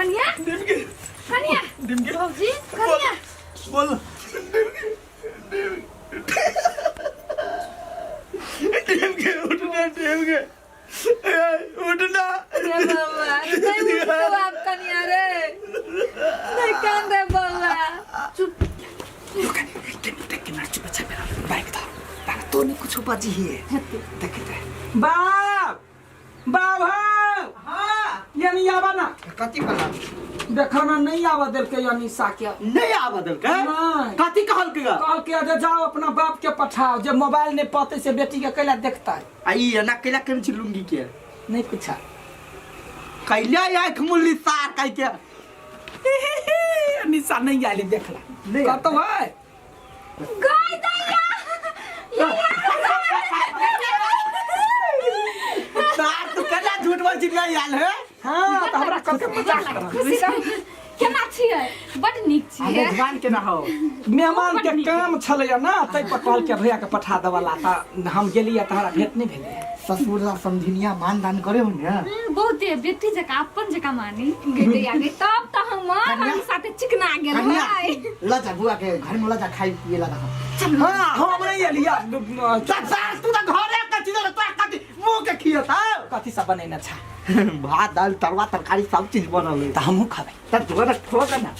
कनिया डिमके कनिया डिमके भौजी कनिया बोल डिमके उठना डिमके ए, उठना रे बौआ नहीं उठतो आप कनिया रे नहीं कान रे बौआ चुप तो नहीं कुछ बजी है देख बाप बाप हाँ यानी आवा ना कथी कहला देखो ना नहीं आवा देलके यानी साके नहीं आवा देलकै नहीं। कथी कहलकै गा? कहल के जे जाओ अपना बाप के पठाओ जे मोबाइल नहीं पते से बेटी के कैला देखता है आ ई एना कैला केने छी लुंगी के नहीं पूछा कैला आँख मुल्ली सार कह के निशा नहीं आली देखला नहीं आयल। कतो है गाय दैया सार तू कैला झूठ बोल छी नहीं आयल है हाँ तो हमरा कल के मजाक करब। खुशी रहू केना छियै बड नीक छियै मेहमान के ना हो मेहमान के काम छलैया ना ताहि पर कहल के भैया के पठा देवला तऽ हम गेलियै तऽ हमरा भेंट नहि भेलै ससुर सा समझिनिया मान दान करे हो ने बहुते बेटी जकाँ अपन जकाँ मानी गे दैया गे तब तऽ हम रानी साथे चिकना गेल कन्या है ल जा बुआ के घर में ल जा खाई पिए लगा हाँ हम नहीं एलियै सार तू तो घरे के चीज रे तोरा कथी मुंह के खियता कथी सब बनेने छा भात दाल तरुआ तरकारी सब चीज बनल है तऽ हमहूँ खबै त तोरा खो ना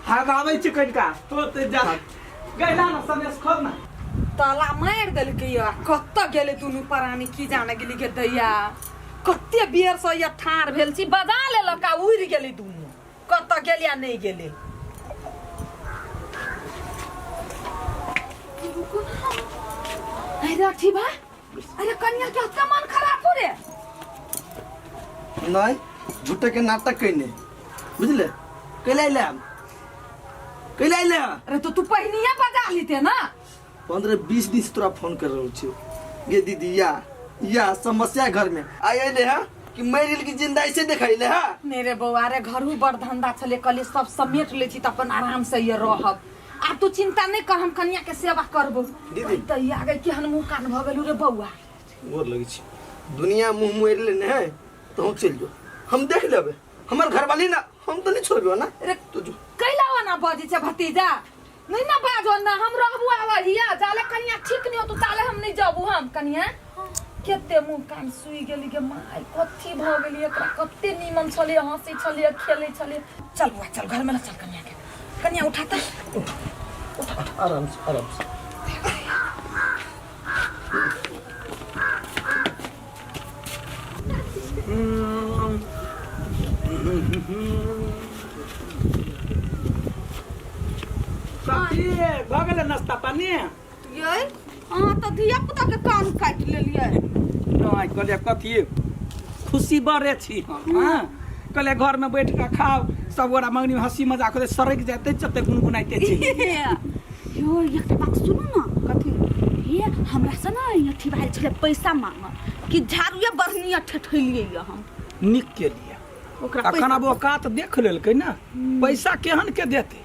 हम आबै छी कनिका तो ते जा गैला ना सनेस खोल ना ताला मारि देलकै या कतऽ गेलै दुनू प्राणी की जाने गेली गे दैया कते बेर से या ठाढ़ भेल छी बजा लेलक आ उड़ि गेलै दुनू कतऽ गेलै आ नहि गेलै अरे अथी बा अरे कनिया के एते मन खराब हो रे नहीं झूठे के नाटक कैने बुझले कैला अइले हम कैला अइले हम अरे तो तू पहिनिया बजा लेते ना 15-20 दिन से तोरा फोन कर रहल छियो गे दीदी या या समस्या है घर में आई अइले है कि मर गेल कि जिंदा ऐसे देखैले है नहीं रे बौआ रे घरू बड़ धंधा छले कहलिए सब समेट ले छी त अपन आराम से ये रहब आ तू चिंता नहीं कर हम कनिया के सेवा करबो दीदी। तऽ आगे केहन मुँह कान भऽ गेलू रे बौआ गोर लगै छी दुनिया मुँह मोड़ि लेने है तो हम चलि जो हम देख लेबै हमर घरवाली ना हम तो नहीं छोड़बो ना अरे तू जो कैला ओना बजै छै भतीजा नहीं ना बाजो ना हम रहबू आवा हिया जाले कनिया ठीक नहीं हो तो ताले हम नहीं जाबू हम कनिया कते मुँह कान सुई गेली गे माय कथी भऽ गेली एकरा कते नीमन छलै हँसी छलै खेलै छलै चल बुआ चल घर में ल चल कनिया के कनिया उठा त आराम से आराम से कथी भऽ गेलै नाश्ता पानी यै अहाँ तऽ धिया पुता के कान काटि लेलियै नहि कहलियै कथी खुशी बड़े छी हम हँ कहलियै घरमे बैठ कऽ खाउ सब गोरा मंगनी में हंसी मजाक होतै सड़क जेतै चलते गुनगुनाइते छी यो एकटा बात सुनू ने कथी हे हमरा से ने अथी भेल छलै पैसा मांग कि झाड़ुए बढ़निया ठेठेलियै यऽ हम नीक केलियै ओकरा अखन पैसा आब औकात देख लेलकै ने पैसा केहन के देतै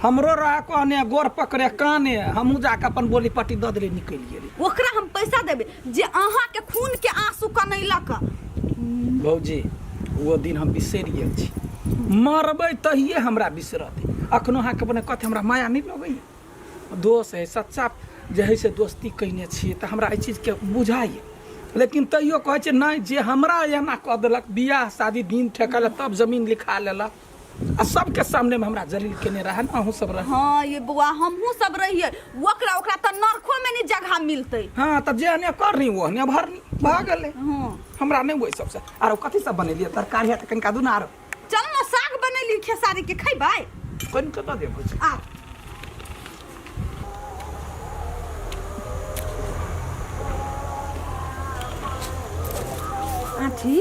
हमरो रहे कहने गोर पकड़े काने हमहूँ जाके अपन बोली पट्टी दऽ देलियै निकलि गेली ओकरा हम पैसा देबै जे अहाँके खून के आंसू कनैलक भौजी ओ दिन हम बिसरि गेल छी मरबै तहिए हमरा बिसरतै अखनो अहाँके बने कथी हमरा माया नहि लगैए दोस्त है सच्चा जे है से दोस्ती कयने छियै तऽ हमरा एहि चीजके बुझाइए लेकिन तैयो कहै छै नहि जे हमरा एना कऽ देलक बियाह शादी दिन ठेकल तब जमीन लिखा लेलक आ सबके सामने में हमरा जलील केने रहे ने अहूँ सब रहे हाँ ये बौआ हमहूँ सब रहिए ओकरा ओकरा तऽ नरको में नहीं जगह मिलतै हाँ तऽ जेहने करनी ओहने भरनी भऽ गेलै हाँ हमरा नहि ओहि सबसँ आरो कथी सब बनेलियै तरकारी है तऽ कनिका दू ने आरो चल ने साग बनैली खेसारी के खैबै कनिका दऽ देब आ आठी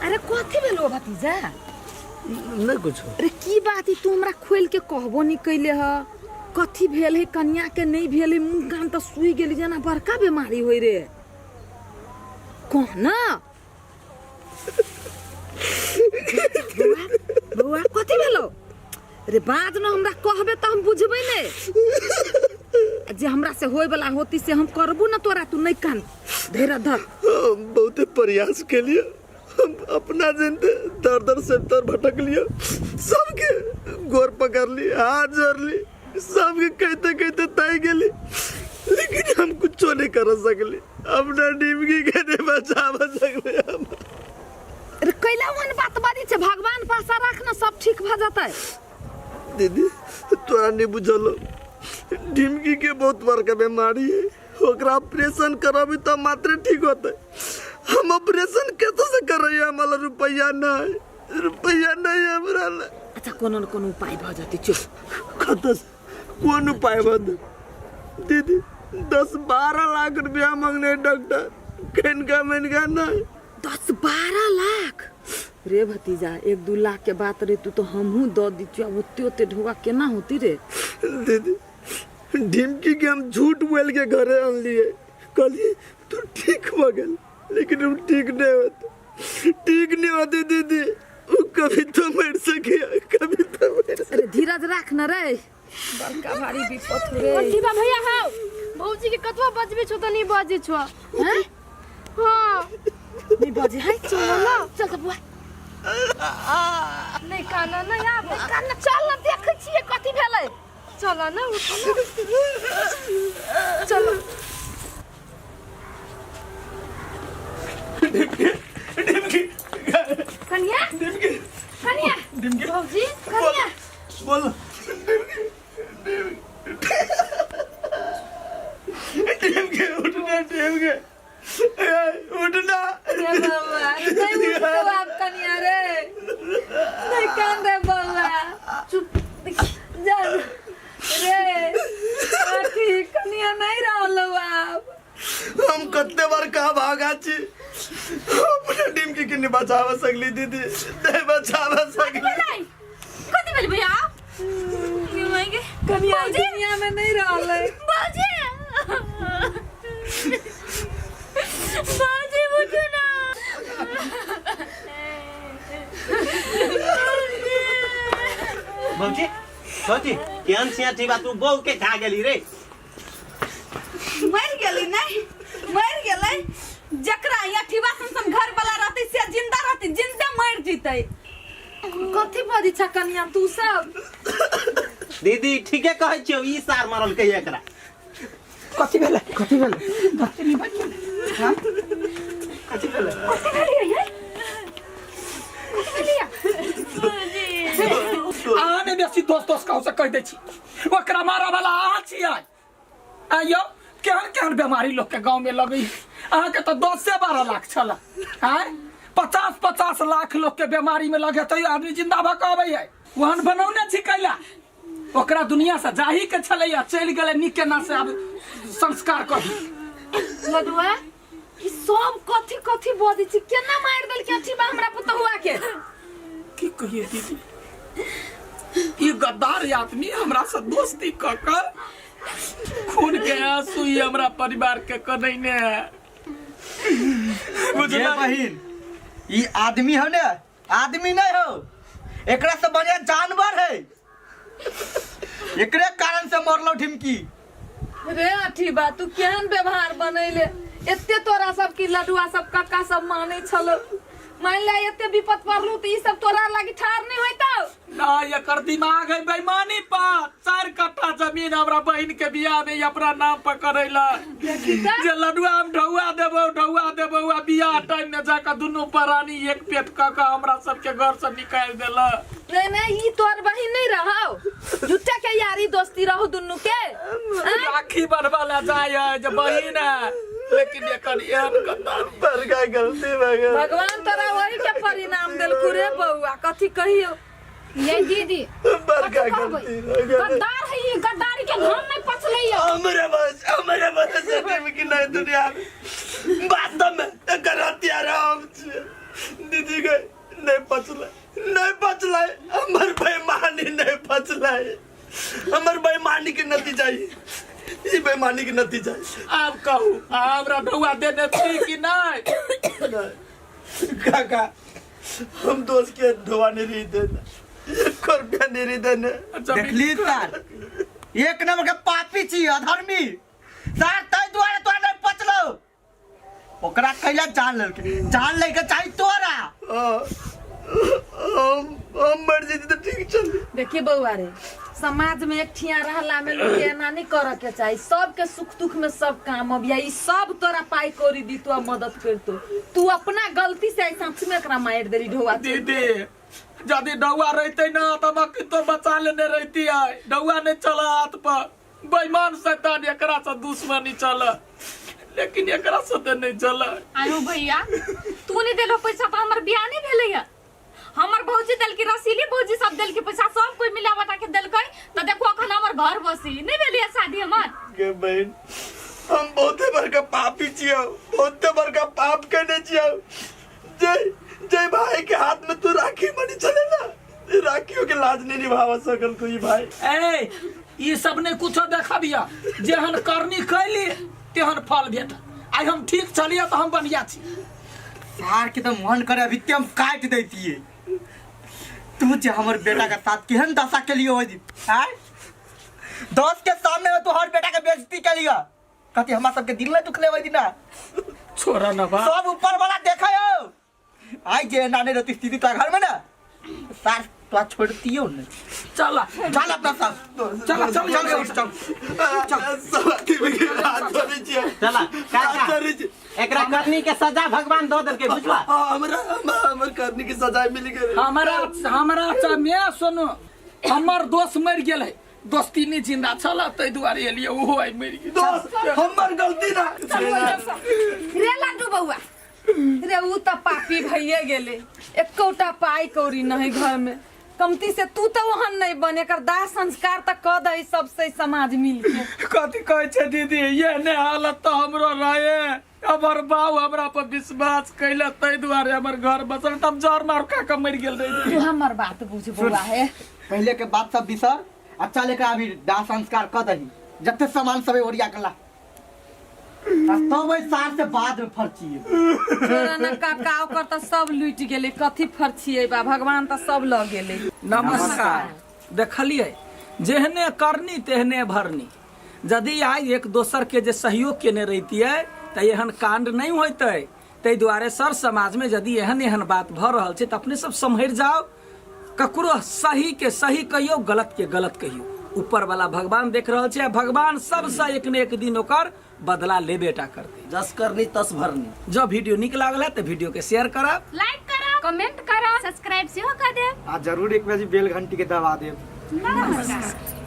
अरे कथी भेलो भतीजा नहीं कुछ अरे की बात है तू हमरा खोल के कहबो नहीं कैले ह कथी भेल है कनिया के नहीं भेल है मुंह कान तऽ सुई गेली जेना बड़का बीमारी होय रे कह ना बौआ बौआ कथी भेलो रे बाज न हमरा कहबे तऽ हम बुझबै ने आ जे हमरा से होय वाला होती से हम करबू ना तोरा तू नहीं कान धीरज धर। हम बहुते प्रयास के लिए हम अपना जिनते दर दर से तर भटक लिया, सबके गोर पकड़ ली, हाथ जोड़ ली, सबके कहते कहते तय गेली, लेकिन हम कुछ नहीं कर सकली। अपना डिमकी के नहीं बचा सकले हम। अरे कैला ओहन बात बाजै छै? भगवान पासा राख ना, सब ठीक भऽ जेतै। दीदी तोरा नहीं बुझल, डिमकी के बहुत बड़का बीमारी है, ओकरा ऑपरेशन करबी तो मात्र ठीक होते। हम ऑपरेशन कैसे से कर रही है? हमारा रुपया नहीं, रुपया नहीं है हमरा लग। अच्छा कोनो न कोनो उपाय भऽ जेतै, चुप। कतऽ से? कोन उपाय बत दीदी? 10-12 लाख रुपया मांगने डॉक्टर, कनिका मनिका नहीं। 10-12 लाख रे भतीजा, 1-2 लाख के बात रे, तू तो हमहूँ दऽ दितियौ, आब ओते ओते ढोआ केना होती रे? दीदी ढिमकी के हम झूठ बोल के घरे आनलिए, कहलिए तू ठीक भऽ गेल, लेकिन हम ठीक नहीं होते, ठीक नहीं होते दीदी। वो कभी तो मर सके, कभी तो मर सके। अरे धीरज राख न रे, बड़का भारी विपत रे। प्रतिभा भैया हौ, भौजी के कतबा बजबे छौ त नहीं बजे छौ हैं? हाँ नहीं बजे है, चल ना, चल त बुआ। नहीं काना नहीं आब, नहीं काना, चल ना, देखै छियै कथी भेलै। चल ना, उठ ना, चल। डिमकी, कन्या, डिमकी, कन्या, डिमकी, भौजी कन्या, बोल। डिमकी, डिमकी, डिमकी, उठना, डिमकी, ए, उठना। रे बौआ, नहीं उठतो आब कनिया रे, नहीं कान रे बौआ, चुप। जा रे अथी कनिया नहीं रहलो आब। हम कते बार कहा भागा छी, अपना डिमकी के नहीं बचावा सकली दीदी, नहीं बचावा सकली। नहीं कथी भेल भैया? कनिया दुनिया में नहीं रहलै। भौजी, भौजी उठू ना। भौजी, भौजी, केहन सिया बा तू बहू के खा गेली रे? मरि गेली नहीं, मरि गेलै। जकरा यहाँ ठीबा सन सन घर वाला रहतै से जिंदा रहतै, जिंदा मरि जीतै। कथी बजै छ कनिया तू सब? दीदी ठीके कहै छियौ, ई सार मारलकै एकरा। कथी भेलै? कथी भेलै? कथी नहीं बच गेलै? हाँ? कथी भेलै? कथी भेलियै यै? कथी भेलियै? अहाँ ने बेसी दोस्त दोस्त कहू से कहि दै छी, ओकरा मारऽ वाला अहाँ छियै। आइयो केहन केहन बीमारी लोग के गाँव में लगै। अहाँके तऽ 10-12 लाख छल, आँय 50-50 लाख लोग के बीमारी में लगे तैयो आदमी जिंदा भऽ कऽ अबै है। ओहन बनौने छी कैला? ओकरा दुनिया से जाही के छलैया, चलि गेलै नीक केना से, आब संस्कार करी। लडुआ ई सब कथी कथी बजै छी? केना मारि देलकै अथी बा हमरा पुतहुआ के? की कहिए दीदी, ई गद्दार आदमी हमरा से दोस्ती कऽ कऽ खून के आंसू ई हमरा परिवार के कनैने है। ये बुझला बहिन, ई आदमी हो ने आदमी नहीं हो, एकरा से बढ़िया जानवर है। एकरे कारण से मरलो ढिमकी। रे अथी बा तू केहन व्यवहार बनैले? एते तोरा सब की लडुआ सब काका सब मानै छलो, मान ले एते विपत पड़लू त ई सब तोरा लागी ठार नहीं होइतौ ना। एकर दिमाग है बेईमानी पर। 4 कट्ठा जमीन हमरा बहिन के बियाह में ई अपना नाम पर करैला जे लडुआ हम ढौआ देबौ, ढौआ देबौ, आ बियाह टाइम में जाकर दुनू प्राणी एक पेट कऽ कऽ हमरा सबके घर से निकालि देलक। नहीं नहीं, ई तोर बहिन नहीं रहौ, झूठा के यारी दोस्ती रहू दुनू के। राखी बनवा ला जाय है जे बहिन है, लेकिन एकर एहन गद्दार। बड़का गलती भऽ गेल। भगवान तोरा वही के परिणाम देलकू रे बौआ, कथी कहियो। ये दीदी बड़का कथी कहबै? गलती भऽ गेल। गद्दार है ई, गद्दारी के घाम नहीं पचलै यौ। हमरे बस, हमरे बस से कि नहीं दुनिया में वास्तव में एकर हत्यारा हम छियै दीदी के। नहीं पचलै, नहीं पचलै, हमर बेईमानी नहीं पचलै। हमर बेईमानी के नतीजा ई, ई बेईमानी के नतीजा ई। आब कहू, हमरा ढौआ देने छी कि नहीं? काका हम दोस्त के धोआ नहीं रही देने, एक रुपया नहीं रही देने। अच्छा, देखली सर, एक नंबर के पापी छी, अधर्मी सर, ताहि दुआरे तोरा नहीं पचलो। ओकरा कैला जान लेलके जान लैके चाही तोरा हाँ, हम मर जेती तो ठीक चल देखी बउआ रे समाज में एक ठिया रहला में लोग के एना नहीं करे के चाही सबके सुख दुख में सब काम अबिया ई सब तोरा पाई कौड़ी दी तो मदद करतो तू अपना गलती से ऐसा में एकरा मार देली ढोआ दीदी यदि डौआ रहते ना तो हम तो बचा लेने रहती है डौआ नहीं चला हाथ पर बेईमान शैतान एकरा से दुश्मनी चल लेकिन एकरा से तो नहीं चल आयो भैया तू नहीं देलो पैसा तो हमर बियाह नहीं भेलै है हमर भौजी देलकी रसीली भौजी सब देलकी पैसा सब कोई मिला बटा के देलकै तो देखो अखन हमर घर बसी नहीं भेलै है शादी हमर के बहन हम बहुते बड़का पापी छियौ बहुते बड़का पाप केने छियौ जय जय भाई के हाथ में तू राखी बनी चले ना राखियों के लाज नहीं निभावा सकल कोई भाई ए ई सब ने कुछो देखबिया जेहन करनी कैली तेहन फल भेट आइ हम ठीक छलियै तऽ हम बढ़िया छी सार के तो मन करे अभी ते हम काट दैतिए तू जे हमर बेटा के साथ केहन दशा के लिए हो जी आय दोस्त के सामने में तू हर बेटा के बेइज्जती के लिए कथी हमरा सबके दिल नहीं दुखले ओहि दिना छोड़ा ना बा सब ऊपर वाला देखे हो आई जे नाने रहती स्थिति तो घर में ना सार तो छोड़तियो ने चल चल अपना साथ चल चल चल चल चल चल सब आदमी के हाथ धरे छियौ चला हाथ काका धरे छियौ एकरा करनी के सजा भगवान दऽ देलकै बुझला हाँ, हमरा हमरा हमर करनी के सजा मिल गेल हमरा हमरा मे सुनो हमर दोस्त मरि गेल है दोस्ती नहीं जिंदा छल ताहि दुआरे एलियै ओहो आइ मरि गेल दोस्त हमर गलती ना रे लड्डू बउआ रे ऊ तऽ पापी भइए गेलै एकोटा पाइ कौड़ी नहीं घर में कमती से तू तऽ ओहन नहीं बन एकर दाह संस्कार तऽ कऽ दही सबसे समाज मिल के कथी कहै छै दीदी ये ने हालत तऽ हमरो रहे हमर बाऊ हमरा पर विश्वास कैले ताहि दुआरे हमर घर बसल तब जर मार खा कऽ मरि गेल रही तू हमर बात बुझ बउआ हे पहले के बात सब बिसर अच्छा लेकर अभी दाह संस्कार कर दही जते सामान सब ओरिया के ला आ तब ओहि सार से बाद में फरचिए तोरा न काका ओकर तऽ सब लूटि गेलै कथी फरछियै बा भगवान तऽ सब लऽ गेलै नमस्कार देखलियै जेहने करनी तेहने भरनी यदि आइ एक दोसर के जे सहयोग केने रहितियै तऽ एहन कांड नहि होइतै ताहि दुआरे सर समाजमे यदि एहन एहन बात भऽ रहल छै तऽ अपने सब सम्हरि जाउ ककरो सही के सही कहियौ गलत के गलत कहियौ ऊपर वाला भगवान देख रहल छै आ भगवान सबसँ एक ने एक दिन ओकर बदला लेबे टा करतै जस करनी तस भरनी जँ वीडियो नीक लागल है तऽ वीडियो के शेयर करब लाइक करब कमेंट करब सब्सक्राइब सेहो कर देब आ जरूर एक बेर बेल घंटी के दबा देब नमस्कार।